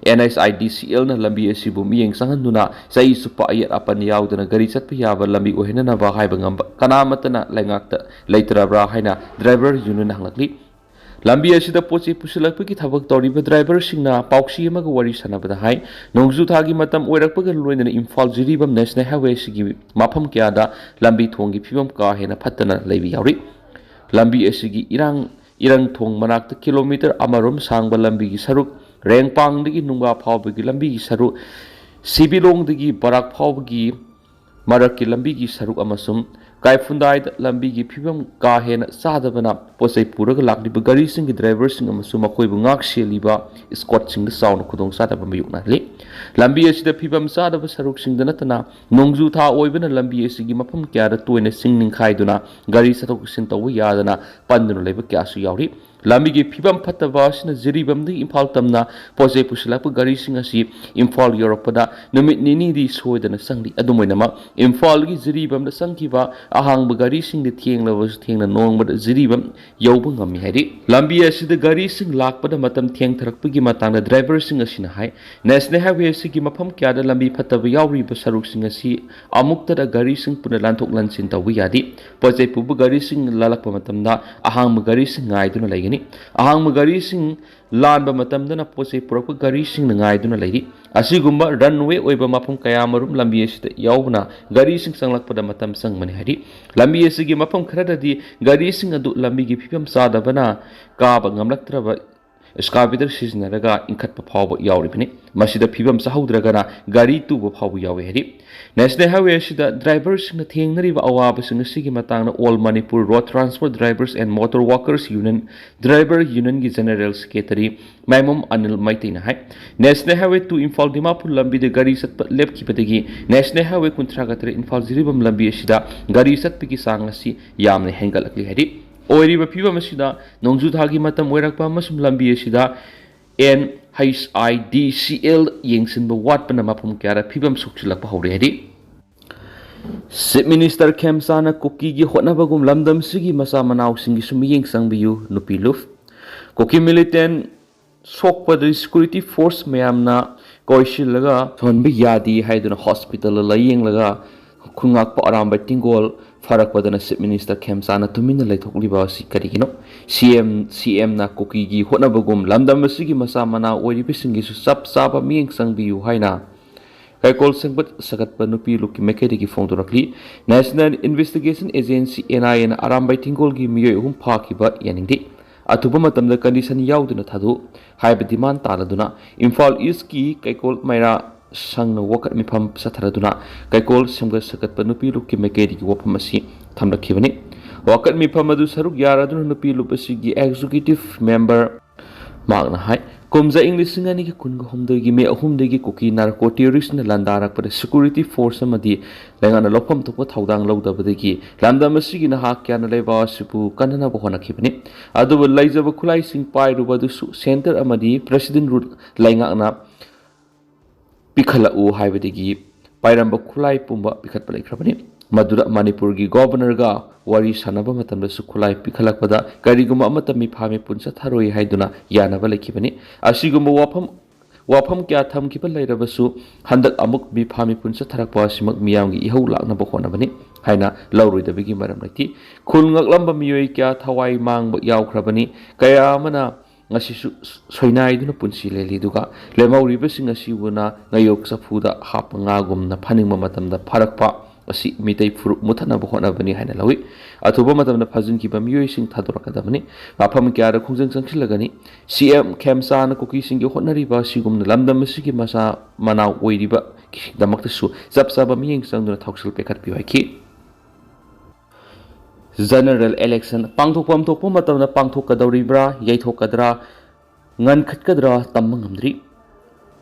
ꯑꯦꯟ ꯑꯩꯆ ꯑꯥꯏ ꯗꯤ ꯁꯤ ꯑꯦꯜꯅ ꯂꯝꯕꯤ ꯑꯁꯤꯕꯨ ꯃꯤꯠꯌꯦꯡ ꯆꯪꯍꯟꯗꯨꯅ ꯆꯍꯤ ꯆꯨꯞꯄ ꯑꯌꯦꯠ ꯑꯄꯟ ꯌꯥꯎꯗꯅ ꯒꯥꯔꯤ ꯆꯠꯄ ꯌꯥꯕ ꯂꯝꯕꯤ ꯑꯣꯏꯍꯟꯅꯅꯕ ꯍꯥꯏꯕ ꯉꯝꯕ ꯀꯅꯥꯃꯠꯇꯅ ꯂꯩꯉꯥꯛꯇ ꯂꯩꯇ꯭ꯔꯕ꯭ꯔꯥ ꯍꯥꯏꯅ ꯗ꯭ꯔꯥꯏꯚꯔ ꯌꯨꯅꯤꯌꯟꯅ ꯍꯪꯂꯛꯂꯤ꯫ ꯂꯝꯕꯤ ꯑꯁꯤꯗ ꯄꯣꯠ ꯆꯩ ꯄꯨꯁꯤꯜꯂꯛꯄꯒꯤ ꯊꯕꯛ ꯇꯧꯔꯤꯕ ꯗ꯭ꯔꯥꯏꯚꯔꯁꯤꯡꯅ ꯄꯥꯎꯁꯤ ꯑꯃꯒ ꯋꯥꯔꯤ ꯁꯥꯟꯅꯕꯗ ꯍꯥꯏ, ꯅꯣꯡꯖꯨ ꯊꯥꯒꯤ ꯃꯇꯝ ꯑꯣꯏꯔꯛꯄꯒ ꯂꯣꯏꯅꯅ ꯏꯝꯐꯥꯜ ꯖꯤꯔꯤꯕꯥꯝ ꯅꯦꯁꯅꯦꯜ ꯍꯥꯏꯋꯦ ꯑꯁꯤꯒꯤ ꯃꯐꯝ ꯀꯌꯥꯗ ꯂꯝꯕꯤ ꯊꯣꯡꯒꯤ ꯐꯤꯕꯝ ꯀꯥ ꯍꯦꯟꯅ ꯐꯠꯇꯅ ꯂꯩꯕ ꯌꯥꯎꯔꯤ꯫ ꯂꯝꯕꯤ ꯑꯁꯤꯒꯤ ꯏꯔꯥꯡ ꯏꯔꯪ ꯊꯣꯡ ꯃꯅꯥꯛꯇ ꯀꯤꯂꯣꯃꯤꯇꯔ ꯑꯃꯔꯣꯝ ꯁꯥꯡꯕ ꯂꯝꯕꯤꯒꯤ ꯁꯔꯨꯛ, ꯔꯦꯡꯄꯥꯡꯗꯒꯤ ꯅꯨꯡꯕꯥ ꯐꯥꯎꯕꯒꯤ ꯂꯝꯕꯤꯒꯤ ꯁꯔꯨꯛ, ꯁꯤꯕꯤꯂꯣꯡꯗꯒꯤ ꯕꯔꯥꯛ ꯐꯥꯎꯕꯒꯤ ꯃꯔꯛꯀꯤ ꯂꯝꯕꯤꯒꯤ ꯁꯔꯨꯛ ꯑꯃꯁꯨꯡ ꯀꯥꯏꯐꯨꯟꯗꯥꯏꯗ ꯂꯝꯕꯤꯒꯤ ꯐꯤꯕꯝ ꯀꯥ ꯍꯦꯟꯅ ꯆꯥꯗꯕꯅ ꯄꯣꯠꯆꯩ ꯄꯨꯔꯒ ꯂꯥꯛꯂꯤꯕ ꯒꯥꯔꯤꯁꯤꯡꯒꯤ ꯗ꯭ꯔꯥꯏꯚꯔꯁꯤꯡ ꯑꯃꯁꯨꯡ ꯃꯈꯣꯏꯕꯨ ꯉꯥꯛ ꯁꯦꯜꯂꯤꯕ ꯏꯁꯀꯣꯠꯁꯤꯡꯗ ꯆꯥꯎꯅ ꯈꯨꯗꯣꯡꯆꯥꯗꯕ ꯃꯥꯌꯣꯛꯅꯍꯜꯂꯤ꯫ ꯂꯝꯕꯤ ꯑꯁꯤꯗ ꯐꯤꯕꯝ ꯆꯥꯗꯕ ꯁꯔꯨꯛꯁꯤꯡꯗ ꯅꯠꯇꯅ ꯅꯣꯡꯖꯨ ꯊꯥ ꯑꯣꯏꯕꯅ ꯂꯝꯕꯤ ꯑꯁꯤꯒꯤ ꯃꯐꯝ ꯀꯌꯥꯗ ꯇꯣꯏꯅ ꯆꯤꯡ ꯅꯤꯡꯈꯥꯏꯗꯨꯅ ꯒꯥꯔꯤ ꯆꯠꯊꯣꯛ ꯆꯠꯁꯤꯟ ꯇꯧꯕ ꯌꯥꯗꯅ ꯄꯟꯗꯨꯅ ꯂꯩꯕ ꯀꯌꯥꯁꯨ ꯌꯥꯎꯔꯤ꯫ ꯂꯝꯕꯤꯒꯤ ꯐꯤꯕꯝ ꯐꯠꯇꯕ ꯑꯁꯤꯅ ꯖꯤꯔꯤꯕꯥꯝꯗꯒꯤ ꯏꯝꯐꯥꯜ ꯇꯝꯅ ꯄꯣꯠ ꯆꯩ ꯄꯨꯁꯤꯜꯂꯛꯄ ꯒꯥꯔꯤꯁꯤꯡ ꯑꯁꯤ ꯏꯝꯐꯥꯜ ꯌꯧꯔꯛꯄꯗ ꯅꯨꯃꯤꯠ ꯅꯤꯅꯤꯗꯤ ꯁꯣꯏꯗꯅ ꯆꯪꯂꯤ꯫ ꯑꯗꯨꯝ ꯑꯣꯏꯅꯃꯛ, ꯏꯝꯐꯥꯜꯒꯤ ꯖꯤꯔꯤꯕꯥꯝꯗ ꯆꯪꯈꯤꯕ ꯑꯍꯥꯡꯕ ꯒꯥꯔꯤꯁꯤꯡꯗꯤ ꯊꯦꯡꯂꯕꯁꯨ ꯊꯦꯡꯅ ꯅꯣꯡꯃꯗ ꯖꯤꯔꯤꯕꯥꯝ ꯌꯧꯕ ꯉꯝꯃꯤ ꯍꯥꯏꯔꯤ꯫ ꯂꯝꯕꯤ ꯑꯁꯤꯗ ꯒꯥꯔꯤꯁꯤꯡ ꯂꯥꯛꯄꯗ ꯃꯇꯝ ꯊꯦꯡꯊꯔꯛꯄꯒꯤ ꯃꯇꯥꯡꯗ ꯗ꯭ꯔꯥꯏꯚꯔꯁꯤꯡ ꯑꯁꯤꯅ ꯍꯥꯏ, ꯅꯦꯁꯅꯦꯜ ꯍꯥꯏꯋꯦ ꯑꯁꯤꯒꯤ ꯃꯐꯝ ꯀꯌꯥꯗ ꯂꯝꯕꯤ ꯐꯠꯇꯕ ꯌꯥꯎꯔꯤꯕ ꯁꯔꯨꯛꯁꯤꯡ ꯑꯁꯤ ꯑꯃꯨꯛꯇꯗ ꯒꯥꯔꯤꯁꯤꯡ ꯄꯨꯟꯅ ꯂꯥꯟꯊꯣꯛ ꯂꯥꯟꯁꯤꯟ ꯇꯧꯕ ꯌꯥꯗꯦ꯫ ꯄꯣꯠ ꯆꯩ ꯄꯨꯕ ꯒꯥꯔꯤꯁꯤꯡ ꯂꯥꯜꯂꯛꯄ ꯃꯇꯝꯗ ꯑꯍꯥꯡꯕ ꯒꯥꯔꯤꯁꯤꯡ ꯉꯥꯏꯗꯨꯅ ꯂꯩꯒꯅꯤ꯫ ꯑꯍꯥꯡꯕ ꯒꯥꯔꯤꯁꯤꯡ ꯂꯥꯟꯕ ꯃꯇꯝꯗꯅ ꯄꯣꯠ ꯆꯩ ꯄꯨꯔꯛꯄ ꯒꯥꯔꯤꯁꯤꯡꯅ ꯉꯥꯏꯗꯨꯅ ꯂꯩꯔꯤ꯫ ꯑꯁꯤꯒꯨꯝꯕ ꯔꯟꯋꯦ ꯑꯣꯏꯕ ꯃꯐꯝ ꯀꯌꯥꯃꯔꯨꯝ ꯂꯝꯕꯤ ꯑꯁꯤꯗ ꯌꯥꯎꯕꯅ ꯒꯥꯔꯤꯁꯤꯡ ꯆꯪꯂꯛꯄꯗ ꯃꯇꯝ ꯆꯪꯕꯅꯤ ꯍꯥꯏꯔꯤ꯫ ꯂꯝꯕꯤ ꯑꯁꯤꯒꯤ ꯃꯐꯝ ꯈꯔꯗꯗꯤ ꯒꯥꯔꯤꯁꯤꯡ ꯑꯗꯨ ꯂꯝꯕꯤꯒꯤ ꯐꯤꯕꯝ ꯆꯥꯗꯕꯅ ꯀꯥꯕ ꯉꯝꯂꯛꯇ꯭ꯔꯕ excavator ꯁꯤꯖꯤꯟꯅꯔꯒ ꯏꯟꯈꯠꯄ ꯐꯥꯎꯕ ꯌꯥꯎꯔꯤꯕꯅꯤ꯫ ꯃꯁꯤꯗ ꯐꯤꯕꯝ ꯆꯥꯍꯧꯗ꯭ꯔꯒꯅ ꯒꯥꯔꯤ ꯇꯨꯕ ꯐꯥꯎꯕ ꯌꯥꯎꯏ ꯍꯥꯏꯔꯤ꯫ ꯅꯦꯁꯅꯦꯜ ꯍꯥꯏꯋꯦ ꯑꯁꯤꯗ ꯗ꯭ꯔꯥꯏꯚꯔꯁꯤꯡꯅ ꯊꯦꯡꯅꯔꯤꯕ ꯑꯋꯥꯕꯁꯤꯡ ꯑꯁꯤꯒꯤ ꯃꯇꯥꯡꯗ All Manipur Road Transport Drivers and Motor Workers Union Driver Unionꯒꯤ General Secretary ꯃꯥꯏꯃꯣꯝ ꯑꯅꯤꯜ ꯃꯩꯇꯩꯅ ꯍꯥꯏ, national highway two Imphal Dimapur ꯂꯝꯕꯤꯗ ꯒꯥꯔꯤ ꯆꯠꯄ ꯂꯦꯞꯈꯤꯕꯗꯒꯤ ꯅꯦꯁꯅꯦꯜ ꯍꯥꯏꯋꯦ ꯀꯨꯟꯊ꯭ꯔꯥꯒ ꯇꯔꯦꯠ ꯏꯝꯐꯥꯜ ꯖꯤꯔꯤꯕꯥꯝ ꯂꯝꯕꯤ ꯑꯁꯤꯗ ꯒꯥꯔꯤ ꯆꯠꯄꯒꯤ ꯆꯥꯡ ꯑꯁꯤ ꯌꯥꯝꯅ ꯍꯦꯟꯒꯠꯂꯛꯂꯤ ꯍꯥꯏꯔꯤ꯫ ꯑꯣꯏꯔꯤꯕ ꯐꯤꯕꯝ ꯑꯁꯤꯗ ꯅꯣꯡꯖꯨ ꯊꯥꯒꯤ ꯃꯇꯝ ꯑꯣꯏꯔꯛꯄ ꯑꯃꯁꯨꯡ ꯂꯝꯕꯤ ꯑꯁꯤꯗ N H I D C L ꯌꯦꯡꯁꯤꯟꯕ ꯋꯥꯠꯄꯅ ꯃꯐꯝ ꯀꯌꯥꯗ ꯐꯤꯕꯝ ꯁꯣꯛꯆꯤꯜꯂꯛꯄ ꯍꯧꯔꯦ ꯍꯥꯏꯔꯤ꯫ ꯆꯤꯐ ꯃꯤꯅꯤꯁꯇꯔ ꯈꯦꯝꯆꯥꯅ ꯀꯨꯀꯤꯒꯤ ꯍꯣꯠꯅꯕꯒꯨꯝ ꯂꯝꯗꯝꯁꯤꯒꯤ ꯃꯆꯥ ꯃꯅꯥꯎꯁꯤꯡꯒꯤꯁꯨ ꯃꯤꯠꯌꯦꯡ ꯆꯪꯕꯤꯌꯨ, ꯅꯨꯄꯤ ꯂꯨꯞ꯫ ꯀꯨꯀꯤ ꯃꯤꯂꯤꯇꯦꯟ ꯁꯣꯛꯄꯗ ꯁꯦꯀ꯭ꯌꯨꯔꯤꯇꯤ ꯐꯣꯔꯁ ꯃꯌꯥꯝꯅ ꯀꯣꯏꯁꯤꯜꯂꯒ ꯊꯝꯍꯟꯕ ꯌꯥꯗꯦ ꯍꯥꯏꯗꯨꯅ ꯍꯣꯁꯄꯤꯇꯥꯜꯗ ꯂꯥꯌꯦꯡꯂꯒ ꯈꯨꯟꯉꯥꯛꯄ ꯑꯔꯥꯝꯕꯥꯏ ꯇꯦꯡꯒꯣꯜ ꯐꯔꯛꯄꯗꯅ ꯆꯤꯐ ꯃꯤꯅꯤꯁꯇꯔ ꯈꯦꯝꯆꯥꯅ ꯇꯨꯃꯤꯟꯅ ꯂꯩꯊꯣꯛꯂꯤꯕ ꯑꯁꯤ ꯀꯔꯤꯒꯤꯅꯣ? ꯁꯤ ꯑꯦꯝ, ꯁꯤ ꯑꯦꯝꯅ ꯀꯨꯀꯤꯒꯤ ꯍꯣꯠꯅꯕꯒꯨꯝ ꯂꯝꯗꯝ ꯑꯁꯤꯒꯤ ꯃꯆꯥ ꯃꯅꯥꯎ ꯑꯣꯏꯔꯤꯕꯁꯤꯡꯒꯤꯁꯨ ꯆꯞ ꯆꯥꯕ ꯃꯤꯠꯌꯦꯡ ꯆꯪꯕꯤꯌꯨ ꯍꯥꯏꯅ ꯀꯩꯀꯣꯜ ꯁꯦꯝꯒꯠ ꯁꯥꯒꯠꯄ ꯅꯨꯄꯤ ꯂꯨꯞꯀꯤ ꯃꯥꯏꯀꯩꯗꯒꯤ ꯐꯣꯡꯗꯣꯔꯛꯂꯤ꯫ National investigation agency, N I A ꯅ ꯑꯔꯥꯝꯕꯥꯏ ꯇꯦꯡꯒꯣꯜꯒꯤ ꯃꯤꯑꯣꯏ ꯑꯍꯨꯝ ꯐꯥꯈꯤꯕ ꯌꯥꯅꯤꯡꯗꯦ꯫ ꯑꯊꯨꯕ ꯃꯇꯝꯗ ꯀꯟꯗꯤꯁꯟ ꯌꯥꯎꯗꯅ ꯊꯥꯗꯣꯛꯎ ꯍꯥꯏꯕ ꯗꯤꯃꯥꯟ ꯇꯥꯟꯅꯗꯨꯅ ꯏꯝꯐꯥꯜ ꯏꯁꯀꯤ ꯀꯩꯀꯣꯜ ꯃꯩꯔꯥ ꯁꯪꯅ ꯋꯥꯀꯠ ꯃꯤꯐꯝ ꯆꯠꯊꯔꯗꯨꯅ ꯀꯩꯀꯣꯜ ꯁꯦꯝꯒꯠ ꯁꯥꯒꯠꯄ ꯅꯨꯄꯤ ꯂꯨꯞꯀꯤ ꯃꯥꯏꯀꯩꯗꯒꯤ ꯋꯥꯐꯝ ꯑꯁꯤ ꯊꯝꯂꯛꯈꯤꯕꯅꯤ꯫ ꯋꯥꯀꯠ ꯃꯤꯐꯝ ꯑꯗꯨ ꯁꯔꯨꯛ ꯌꯥꯔꯗꯨꯅ ꯅꯨꯄꯤ ꯂꯨꯞ ꯑꯁꯤꯒꯤ ꯑꯦꯛꯖꯤꯀ꯭ꯌꯨꯇꯤꯚ ꯃꯦꯝꯕꯔ ꯃꯍꯥꯛꯅ ꯍꯥꯏ, ꯀꯨꯝꯖꯥ ꯏꯪ ꯂꯤꯁꯤꯡ ꯑꯅꯤꯒ ꯀꯨꯟꯒ ꯍꯨꯝꯗꯣꯏꯒꯤ ꯃꯦ ꯑꯍꯨꯝꯗꯒꯤ ꯀꯨꯀꯤ ꯅꯥꯔꯀꯣ ꯇꯦꯔꯣꯔꯤꯁꯅ ꯂꯥꯟꯗꯥꯔꯛꯄꯗ ꯁꯦꯀ꯭ꯌꯨꯔꯤꯇꯤ ꯐꯣꯔꯁ ꯑꯃꯗꯤ ꯂꯩꯉꯥꯛꯅ ꯂꯧꯐꯝ ꯊꯣꯛꯄ ꯊꯧꯗꯥꯡ ꯂꯧꯗꯕꯗꯒꯤ ꯂꯝꯗꯝ ꯑꯁꯤꯒꯤ ꯅꯍꯥ ꯀꯌꯥꯅ ꯂꯩꯕꯥꯛ ꯑꯁꯤꯕꯨ ꯀꯟꯅꯅꯕ ꯍꯣꯠꯅꯈꯤꯕꯅꯤ꯫ ꯑꯗꯨꯕꯨ ꯂꯩꯖꯕ ꯈꯨꯠꯂꯥꯏꯁꯤꯡ ꯄꯥꯏꯔꯨꯕ ꯑꯗꯨꯁꯨ ꯁꯦꯟꯇꯔ ꯑꯃꯗꯤ ꯄ꯭ꯔꯦꯁꯤꯗꯦꯟ ꯔꯨꯜ ꯂꯩꯉꯥꯛꯅ ꯄꯤꯈꯠꯂꯛꯎ ꯍꯥꯏꯕꯗꯒꯤ ꯄꯥꯏꯔꯝꯕ ꯈꯨꯠꯂꯥꯏ ꯄꯨꯝꯕ ꯄꯤꯈꯠꯄ ꯂꯩꯈ꯭ꯔꯕꯅꯤ꯫ ꯃꯗꯨꯗ ꯃꯅꯤꯄꯨꯔꯒꯤ ꯒꯣꯕꯔꯅꯔꯒ ꯋꯥꯔꯤ ꯁꯥꯟꯅꯕ ꯃꯇꯝꯗꯁꯨ ꯈꯨꯠꯂꯥꯏ ꯄꯤꯈꯠꯂꯛꯄꯗ ꯀꯔꯤꯒꯨꯝꯕ ꯑꯃꯠꯇ ꯃꯤꯐꯥ ꯃꯤꯄꯨꯟ ꯆꯠꯊꯔꯣꯏ ꯍꯥꯏꯗꯨꯅ ꯌꯥꯅꯕ ꯂꯩꯈꯤꯕꯅꯤ꯫ ꯑꯁꯤꯒꯨꯝꯕ ꯋꯥꯐꯝ ꯋꯥꯐꯝ ꯀꯌꯥ ꯊꯝꯈꯤꯕ ꯂꯩꯔꯕꯁꯨ ꯍꯟꯗꯛ ꯑꯃꯨꯛ ꯃꯤꯐꯥ ꯃꯤꯄꯨꯟ ꯆꯠꯊꯔꯛꯄ ꯑꯁꯤꯃꯛ ꯃꯤꯌꯥꯝꯒꯤ ꯏꯍꯧ ꯂꯥꯛꯅꯕ ꯍꯣꯠꯅꯕꯅꯤ ꯍꯥꯏꯅ ꯂꯧꯔꯣꯏꯗꯕꯒꯤ ꯃꯔꯝ ꯂꯩꯇꯦ꯫ ꯈꯨꯜ ꯉꯛꯂꯝꯕ ꯃꯤꯑꯣꯏ ꯀꯌꯥ ꯊꯋꯥꯏ ꯃꯥꯡꯕ ꯌꯥꯎꯈ꯭ꯔꯕꯅꯤ꯫ ꯀꯌꯥ ꯑꯃꯅ ꯉꯁꯤꯁꯨ ꯁꯣꯏꯅꯥꯏꯗꯨꯅ ꯄꯨꯟꯁꯤ ꯂꯦꯜꯂꯤ, ꯑꯗꯨꯒ ꯂꯦꯝꯍꯧꯔꯤꯕꯁꯤꯡ ꯑꯁꯤꯕꯨꯅ ꯉꯥꯌꯣꯛ ꯆꯐꯨꯗ ꯍꯥꯞꯄ ꯉꯥꯒꯨꯝꯅ ꯐꯥꯅꯤꯡꯕ ꯃꯇꯝꯗ ꯐꯥꯔꯛꯄ ꯑꯁꯤ ꯃꯤꯇꯩ ꯐꯨꯔꯨꯞ ꯃꯨꯠꯊꯠꯅꯕ ꯍꯣꯠꯅꯕꯅꯤ ꯍꯥꯏꯅ ꯂꯧꯏ꯫ ꯑꯊꯨꯕ ꯃꯇꯝꯗ ꯐꯥꯖꯤꯟꯈꯤꯕ ꯃꯤꯑꯣꯏꯁꯤꯡ ꯊꯥꯗꯣꯔꯛꯀꯗꯕꯅꯤ꯫ ꯃꯐꯝ ꯀꯌꯥꯗ ꯈꯣꯡꯖꯪ ꯆꯪꯁꯤꯜꯂꯒꯅꯤ꯫ ꯁꯤ ꯑꯦꯝ ꯈꯦꯝꯆꯥꯅ ꯀꯨꯀꯤꯁꯤꯡꯒꯤ ꯍꯣꯠꯅꯔꯤꯕ ꯑꯁꯤꯒꯨꯝꯅ ꯂꯝꯗꯝ ꯑꯁꯤꯒꯤ ꯃꯆꯥ ꯃꯅꯥꯎ ꯑꯣꯏꯔꯤꯕꯗꯃꯛꯇꯁꯨ ꯆꯞ ꯆꯥꯕ ꯃꯤꯠꯌꯦꯡ ꯆꯪꯗꯨꯅ ꯊꯧꯁꯤꯜ ꯄꯤꯈꯠꯄꯤꯌꯨ ꯍꯥꯏꯈꯤ꯫ ꯖꯦꯅꯔꯦꯜ ꯏꯂꯦꯛꯁꯟ ꯄꯥꯡꯊꯣꯛꯐꯝ ꯊꯣꯛꯄ ꯃꯇꯝꯗ ꯄꯥꯡꯊꯣꯛꯀꯗꯧꯔꯤꯕ꯭ꯔꯥ, ꯌꯩꯊꯣꯛꯀꯗ꯭ꯔꯥ, ꯉꯟꯈꯠꯀꯗ꯭ꯔꯥ ꯇꯝꯕ ꯉꯝꯗ꯭ꯔꯤ꯫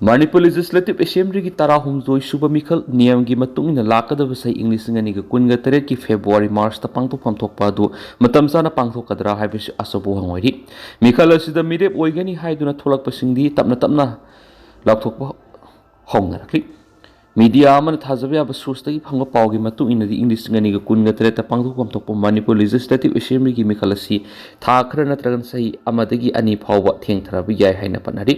ꯃꯅꯤꯄꯨꯔ ꯂꯦꯖꯤꯁꯂꯦꯇꯤꯚ ꯑꯦꯁꯦꯝꯕ꯭ꯂꯤꯒꯤ ꯇꯔꯥꯍꯨꯝꯗꯣꯏ ꯁꯨꯕ ꯃꯤꯈꯜ ꯅꯤꯌꯝꯒꯤ ꯃꯇꯨꯡ ꯏꯟꯅ ꯂꯥꯛꯀꯗꯕ ꯆꯍꯤ ꯏꯪ ꯂꯤꯁꯤꯡ ꯑꯅꯤꯒ ꯀꯨꯟꯒ ꯇꯔꯦꯠꯀꯤ ꯐꯦꯕ꯭ꯔꯨꯋꯥꯔꯤ ꯃꯥꯔꯆꯇ ꯄꯥꯡꯊꯣꯛꯐꯝ ꯊꯣꯛꯄ ꯑꯗꯨ ꯃꯇꯝ ꯆꯥꯅ ꯄꯥꯡꯊꯣꯛꯀꯗ꯭ꯔꯥ ꯍꯥꯏꯕꯁꯤ ꯑꯆꯧꯕ ꯋꯥꯍꯪ ꯑꯣꯏꯔꯤ꯫ ꯃꯤꯈꯜ ꯑꯁꯤꯗ ꯃꯤꯔꯦꯞ ꯑꯣꯏꯒꯅꯤ ꯍꯥꯏꯗꯨꯅ ꯊꯣꯛꯂꯛꯄꯁꯤꯡꯗꯤ ꯇꯞꯅ ꯇꯞꯅ ꯂꯥꯎꯊꯣꯛꯄ ꯍꯧꯅꯔꯛꯂꯤ꯫ ꯃꯤꯗꯤꯌꯥ ꯑꯃꯅ ꯊꯥꯖꯕ ꯌꯥꯕ ꯁꯣꯔꯁꯇꯒꯤ ꯐꯪꯕ ꯄꯥꯎꯒꯤ ꯃꯇꯨꯡ ꯏꯟꯅꯗꯤ ꯏꯪ ꯂꯤꯁꯤꯡ ꯑꯅꯤꯒ ꯀꯨꯟꯒ ꯇꯔꯦꯠꯇ ꯄꯥꯡꯊꯣꯛꯐꯝ ꯊꯣꯛꯄ ꯃꯅꯤꯄꯨꯔ ꯂꯦꯖꯤꯁꯂꯦꯇꯤꯚ ꯑꯦꯁꯦꯝꯕ꯭ꯂꯤꯒꯤ ꯃꯤꯈꯜ ꯑꯁꯤ ꯊꯥ ꯈꯔ ꯅꯠꯇ꯭ꯔꯒꯅ ꯆꯍꯤ ꯑꯃꯗꯒꯤ ꯑꯅꯤ ꯐꯥꯎꯕ ꯊꯦꯡꯊꯔꯕ ꯌꯥꯏ ꯍꯥꯏꯅ ꯄꯟꯅꯔꯤ꯫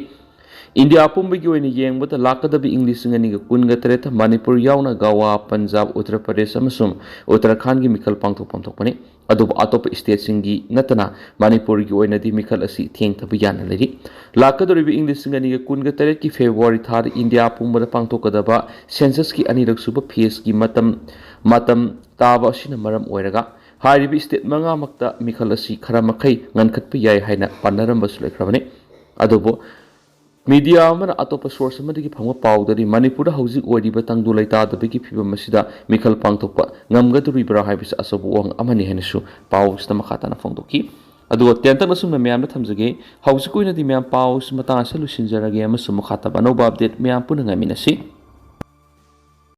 ꯏꯟꯗꯤꯌꯥ ꯄꯨꯝꯕꯒꯤ ꯑꯣꯏꯅ ꯌꯦꯡꯕꯗ ꯂꯥꯛꯀꯗꯕ ꯏꯪ ꯂꯤꯁꯤꯡ ꯑꯅꯤꯒ ꯀꯨꯟꯒ ꯇꯔꯦꯠꯇ ꯃꯅꯤꯄꯨꯔ ꯌꯥꯎꯅ ꯒꯋꯥ, ꯄꯟꯖꯥꯕ, ꯎꯠꯇꯔ ꯄ꯭ꯔꯗꯦꯁ ꯑꯃꯁꯨꯡ ꯎꯠꯇꯔꯈꯥꯟꯒꯤ ꯃꯤꯈꯜ ꯄꯥꯡꯊꯣꯛꯐꯝ ꯊꯣꯛꯄꯅꯤ꯫ ꯑꯗꯨꯕꯨ ꯑꯇꯣꯞꯄ ꯁ꯭ꯇꯦꯠꯁꯤꯡꯒꯤ ꯅꯠꯇꯅ ꯃꯅꯤꯄꯨꯔꯒꯤ ꯑꯣꯏꯅꯗꯤ ꯃꯤꯈꯜ ꯑꯁꯤ ꯊꯦꯡꯊꯕ ꯌꯥꯅ ꯂꯩꯔꯤ꯫ ꯂꯥꯛꯀꯗꯧꯔꯤꯕ ꯏꯪ ꯂꯤꯁꯤꯡ ꯑꯅꯤꯒ ꯀꯨꯟꯒ ꯇꯔꯦꯠꯀꯤ ꯐꯦꯕ꯭ꯔꯨꯋꯥꯔꯤ ꯊꯥꯗ ꯏꯟꯗꯤꯌꯥ ꯄꯨꯝꯕꯗ ꯄꯥꯡꯊꯣꯛꯀꯗꯕ ꯁꯦꯟꯁꯁꯀꯤ ꯑꯅꯤꯔꯛ ꯁꯨꯕ ꯐꯦꯖꯀꯤ ꯃꯇꯝ, ꯃꯇꯝ ꯇꯥꯕ ꯑꯁꯤꯅ ꯃꯔꯝ ꯑꯣꯏꯔꯒ ꯍꯥꯏꯔꯤꯕ ꯁ꯭ꯇꯦꯠ ꯃꯉꯥꯃꯛꯇ ꯃꯤꯈꯜ ꯑꯁꯤ ꯈꯔ ꯃꯈꯩ ꯉꯟꯈꯠꯄ ꯌꯥꯏ ꯍꯥꯏꯅ ꯄꯥꯅꯔꯝꯕꯁꯨ ꯂꯩꯈ꯭ꯔꯕꯅꯤ꯫ ꯑꯗꯨꯕꯨ ꯃꯤꯗꯤꯌꯥ ꯑꯃꯅ ꯑꯇꯣꯞꯄ ꯁꯣꯔꯁ ꯑꯃꯗꯒꯤ ꯐꯪꯕ ꯄꯥꯎꯗꯗꯤ ꯃꯅꯤꯄꯨꯔꯗ ꯍꯧꯖꯤꯛ ꯑꯣꯏꯔꯤꯕ ꯇꯪꯗꯨ ꯂꯩꯇꯥꯗꯕꯒꯤ ꯐꯤꯕꯝ ꯑꯁꯤꯗ ꯃꯤꯈꯜ ꯄꯥꯡꯊꯣꯛꯄ ꯉꯝꯒꯗꯧꯔꯤꯕ꯭ꯔꯥ ꯍꯥꯏꯕꯁꯤ ꯑꯆꯧꯕ ꯋꯥꯍꯪ ꯑꯃꯅꯤ ꯍꯥꯏꯅꯁꯨ ꯄꯥꯎ ꯑꯁꯤꯗ ꯃꯈꯥ ꯇꯥꯅ ꯐꯣꯡꯗꯣꯛꯈꯤ꯫ ꯑꯗꯨꯒ ꯇꯦꯟꯇꯛꯅ ꯁꯨꯝꯅ ꯃꯌꯥꯝꯗ ꯊꯝꯖꯒꯦ꯫ ꯍꯧꯖꯤꯛꯀꯤ ꯑꯣꯏꯅꯗꯤ ꯃꯌꯥꯝ ꯄꯥꯎꯁꯤ ꯃꯇꯥꯡ ꯑꯁꯤꯗ ꯂꯣꯏꯁꯤꯟꯖꯔꯒꯦ ꯑꯃꯁꯨꯡ ꯃꯈꯥ ꯇꯥꯕ ꯑꯅꯧꯕ update ꯃꯌꯥꯝ ꯄꯨꯟꯅ ꯉꯥꯏꯃꯤꯟꯅꯁꯤ꯫